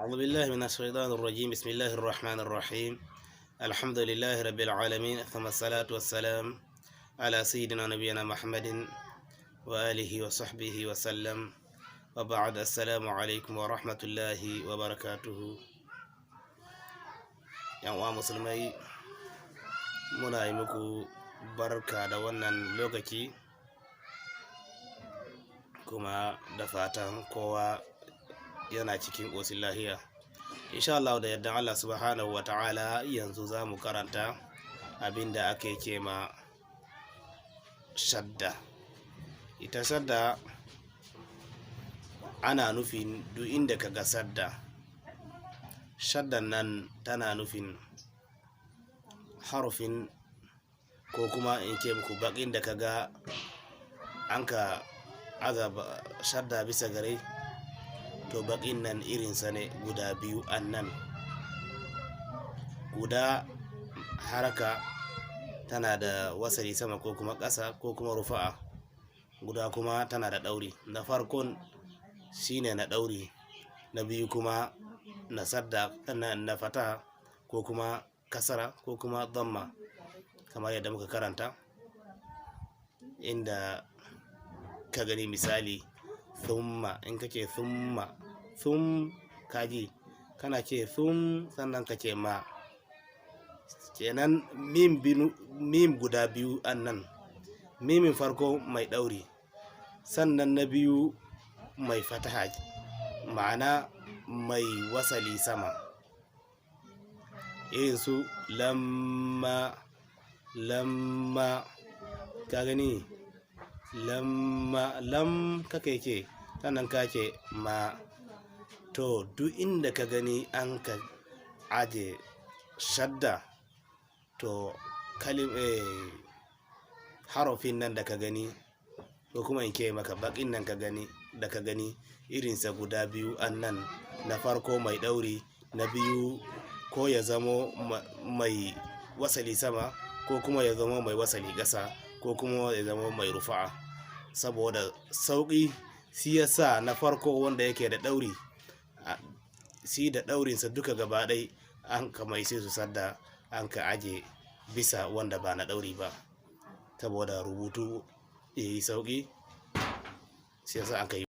أعوذ بالله من الشيطان الرجيم. بسم الله الرحمن الرحيم. الحمد لله رب العالمين، ثم الصلاة والسلام على سيدنا نبينا محمد وآله وصحبه وسلم، وبعد، السلام عليكم ورحمة الله وبركاته. Yan uwa musulmai, muna yi muku barka da wannan lokaci, kuma da fatan kowa yana cikin ƙoshin lahiya. Insha Allah, da yardan Allah subhanahu wa ta'ala, yanzu za mu karanta abin da ake ce ma shadda. Ita shadda ana nufin duk inda ka ga shadda, shaddan nan tana nufin harufin, ko kuma in ce muku baƙin da ka ga an ka aza shadda bisa gare, to baƙin nan irinsa ne guda biyu annan. Guda haraka tana da wasali sama ko kuma ƙasa ko kuma rufa'a, guda kuma tana da ɗauri. Na farkon shine na ɗauri, na biyu kuma na sadda, na fata ko kuma kasara ko kuma damma, kamar yadda muka karanta. Inda ka gani, misali thumma, in ka ce thumma, thum, kaji kana ce thum, sannan ka ce ma, kenan mim binu, mim guda biyu annan. Mimin farko mai ɗauri, sannan na biyu mai fataha, ma'ana mai wasali sama, irin su lamma. Lamma, ka gani, lamma, lam kaka ce, sannan ka ce ma. To duk inda ka gani an ka aje shadda, to kalim harafin nan da ka gani, ko kuma in ce maka baƙin nan ka gani, da ka gani irinsa guda biyu annan. Na farko mai ɗauri, na biyu ko ya zamo mai wasali sama, ko kuma ya zamo mai wasali ƙasa, ko kuma ya zamo mai rufa'a. Saboda sauƙi, shi yasa na farko wanda yake da ɗauri, shi da ɗaurinsa duka gaba ɗai an ka mai sai su sadda, an ka aje bisa wanda ba na ɗauri ba, saboda rubutu ya yi sauƙi, shi yasa aka yi.